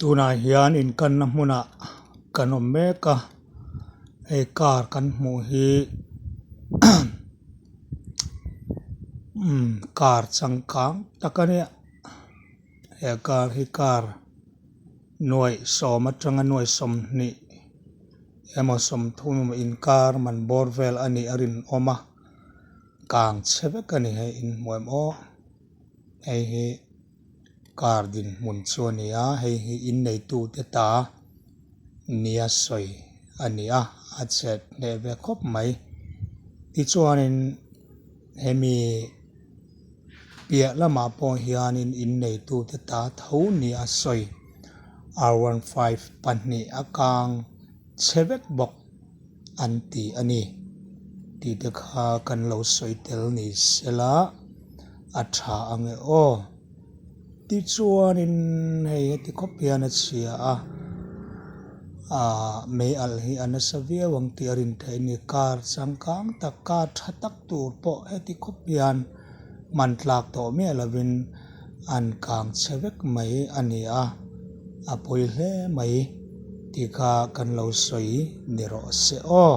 Tunah hian inkanna hmunah kan awm mek a hei car kan hmuh hi umm car changkang tak a nia he car hi car nuaih sawm atanga nuaih sawmhnih emaw sawmthum emaw inkar man bawr vel a nih a rinawm a kang chhe vek a ni hei inhmuh em aw hei hi. Car dinhmun chu a ni a hei hi in neitute ta nia sawi a ni a a chet hneh ve khawp mai tichuanin hemi piah lamah pawh hianin in neitute ta tho nia sawi r 15 a kang chhe vek bawk. An ti a ni tih te kha kan lo sawi tel ni sela a tha ang e aw. Tichuanin hei heti khawp hian a chhia a, aah mei alh hi a nasa viau ang tih a rin theih a ni. Car changkang tak car tha tak tur pawh heti khawp hian hman tlak tawh miah lovin an kang chhe vek mai a ni a, a pawi hle mai tih kha kan lo sawi ni rawh se aw.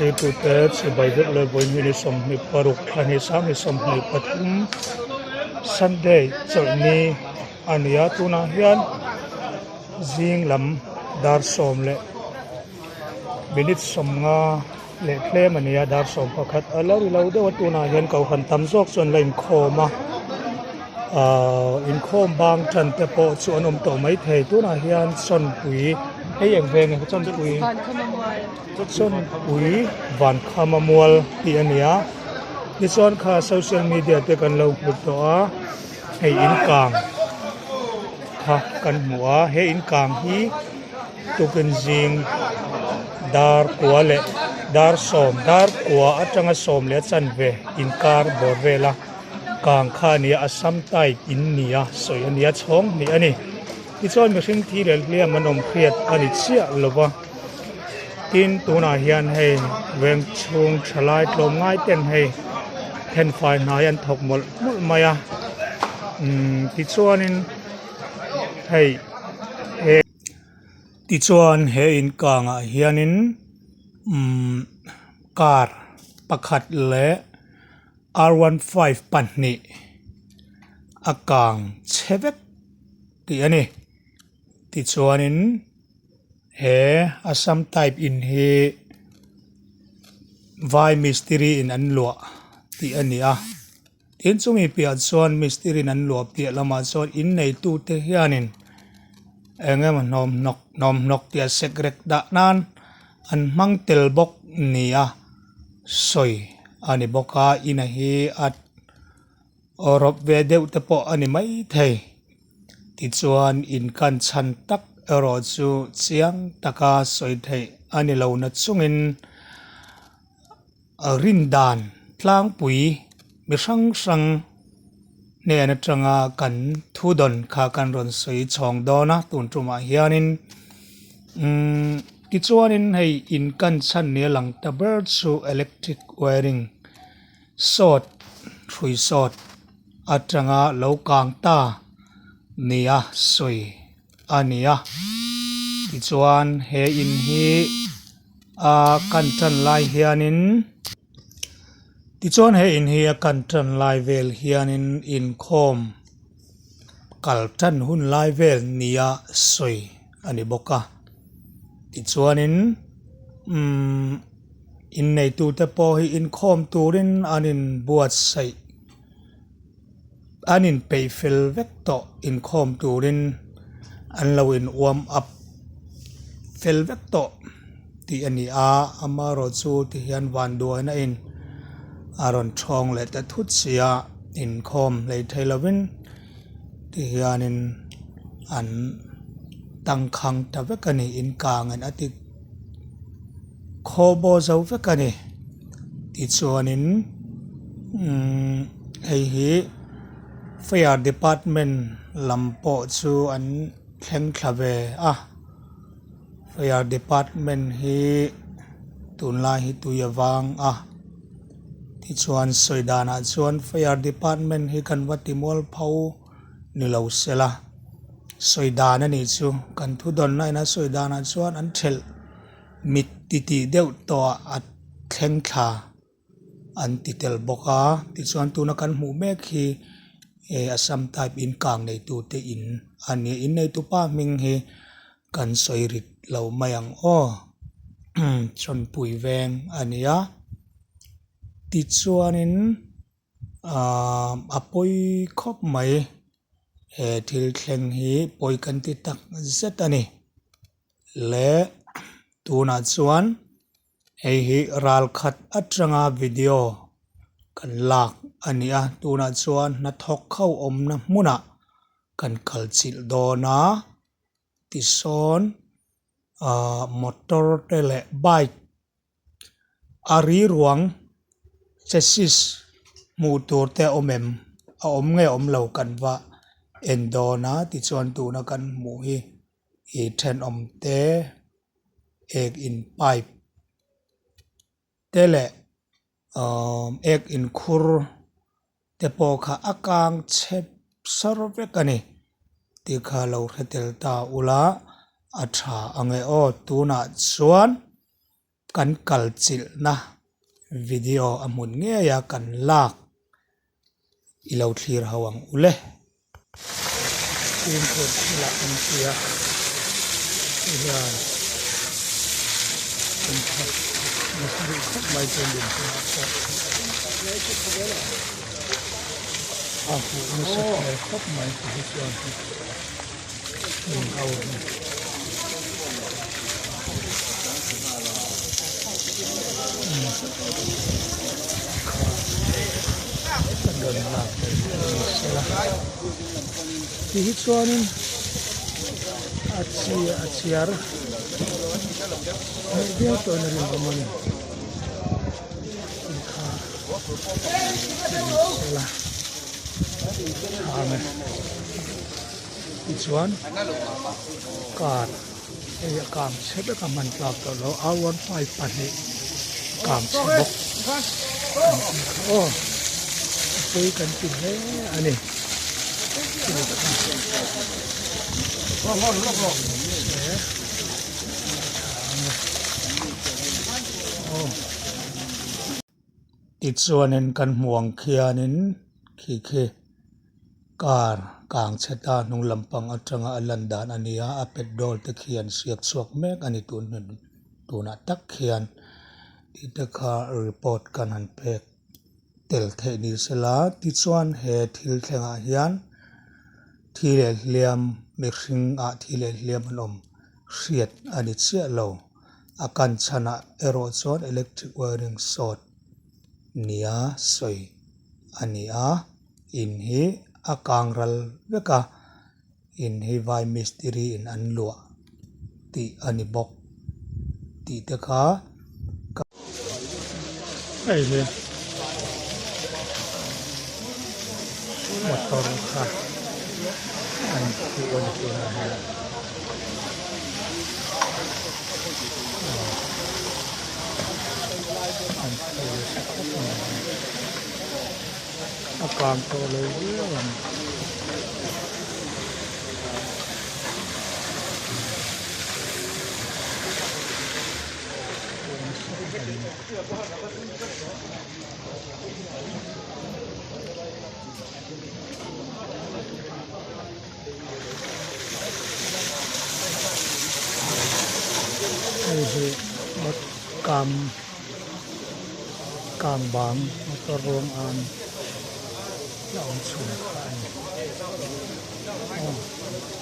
Thlirtute chibai vek leh vawiin ni 26 thla ni sang ni 23 Sunday chawlhni a ni a, tunah hian zing lam dar sawm leh minute 50 leh tlem a ni a, dar 11 a la ri lo deuh a, tunah hian kohhran tam zawk chu an la inkhawm a, ahh inkhawm bang tan te pawh chu an awm tawh maithei tunah hian chawnpui hei eng veng nge chawnpui chawnpui vankhama mual tih a ni a tichuan kha social media te kan lo hmu tawh a hei in kang kha kan hmu a he in kang hi tukin zing dar kua leh dar sawm dar kua atanga sawm leh a chanve inkar bawr vel a. Kang kha a ni a, Assam type in ni a sawi a ni a, chhawng hnih a ni. Tichuan mihring thi leh hliam an awm hriat a ni chiah lo va. Tin, tunah hian hei veng chhung thalai tlawm ngai ten hei thenfai hnai an thawk mawlh mawlh mai a. Umm tichuanin hei he tichuan he inkangah hianin umm car pakhat leh. R 15 a kang chhe vek tih a ni. Tichuanin he Assam type in hi vai mistiri in an luah tih a ni a. Tin chumi piah chuan mistiri in an luah piah lamah chuan in neitute hianin eng emaw hnawm hnawk hnawm hnawk tih a sekrek dah nan an hmang tel bawk nia. Sawi a ni bawk a ina hi a rawp ve deuh te pawh a ni maithei tichuan in kan chhan tak erawh chu chiang taka sawi theih a ni lo na chungin rin dan tlangpui mi hrang hrang hnen atanga kan thu dawn kha kan rawn sawi chhawng dawn a tun tumah hianin umm. Tichuanin hei in kan chhan nia lang ta ber chu electric wiring sawt hrui sawt atanga lo kang ta nia sawi a ni a. Tichuan he in hi a kan tan lai hianin tichuan he in hi a kan tan lai vel hianin inkhawm kal tan hun lai vel nia sawi a ni bawk a tichuanin umm inneitute pawh hi inkhawm turin an inbuatsaih an inpeih fel vek tawh inkhawm turin an lo in warm up fel vek tawh tih a ni a amaherawhchu tihian vanduaina in a rawn thawng leh ta thut si a inkhawm hleithei lovin tihianin an tangkhang ta vek a ni inkangin a ti khaw baw zo vek a ni tichuanin umm hei hi fire department lam pawh chu an thleng thla ve a fire department hi tunlai hi tui a vang a. Tichuan sawi danah chuan Fire Department hi kan va ti mualpho ni lo sela sawi dan a nih chu. Kan thu dawnna ina sawi danah chuan an thelh mit titih deuh tawh ah a thleng thla an ti tel bawk a. Tichuan tuna kan hmuh mek hi eh Assam type in kang neitu te in a ni. In neitu pa hming hi kan sawi rit lo mai ang aw Chawnpui veng a ni a tichuanin ahh a pawi khawp mai he thil thleng hi pawi kan ti tak zet a ni leh tunah chuan hei hi ral khat atanga video kan lak a ni a tunah chuan hnathawk ho awmna hmunah kan kal chilh dawn a. Tisawn ahh motor te leh bike a ri ruang chassis hmuh tur te a awm em a awm nge awm lo kan va en dawn a tichuan tuna kan hmuh hi ih thenawm te ek in pipe te leh ahh ek in khur te pawh kha a kang chep sar vek a ni tih kha lo hre tel ta ula a tha ang e aw tunah chuan kan kal chilh na video a hmun ngei a kan lak i lo thlir ho ang u le. Fimkhur thilah an ti a ti hian an thawk nasa duh khawp mai chuan dinhmunah pawh a huh nasa hmel khawp mai ti hi chuan heng ho hi. Kha rawn lak theih ni sela ti hi chuanin a chi a chhiar hmeh viau tawh in a rinawm a ni ti kha ni sela tha ang e tichuan car hei a kang chhe vek a hman tlak tawh lo R 15 a kang chhe bawk kan tih kha aw a pawi kan ti hle a ni Tichuanin kan hmuh ang khianin khi khi car kang chhe ta hnung lampang atanga a lan dan a ni a, a petrol te khi an siak chhuak mek a ni tun hnu tunah tak khian tih te kha report kan han pek tel theih ni sela tichuan he thil thlengah hian thi leh hliam mihring ah thi leh hliam an awm hriat a ni chiah lo. A kan chhanah erawh chuan electric wiring short nia sawi a ni a, in hi a kang ral vek a, in hi vai mistiri in an luah tih a ni bawk tih te kha ka hei hi motor kha an khuh a ni tunah hian. An khuh nasa khawp mai a kang tawh lo viau ang. Hei hi kam kang bang motor ruang ang la awm chhun kha a ni aw.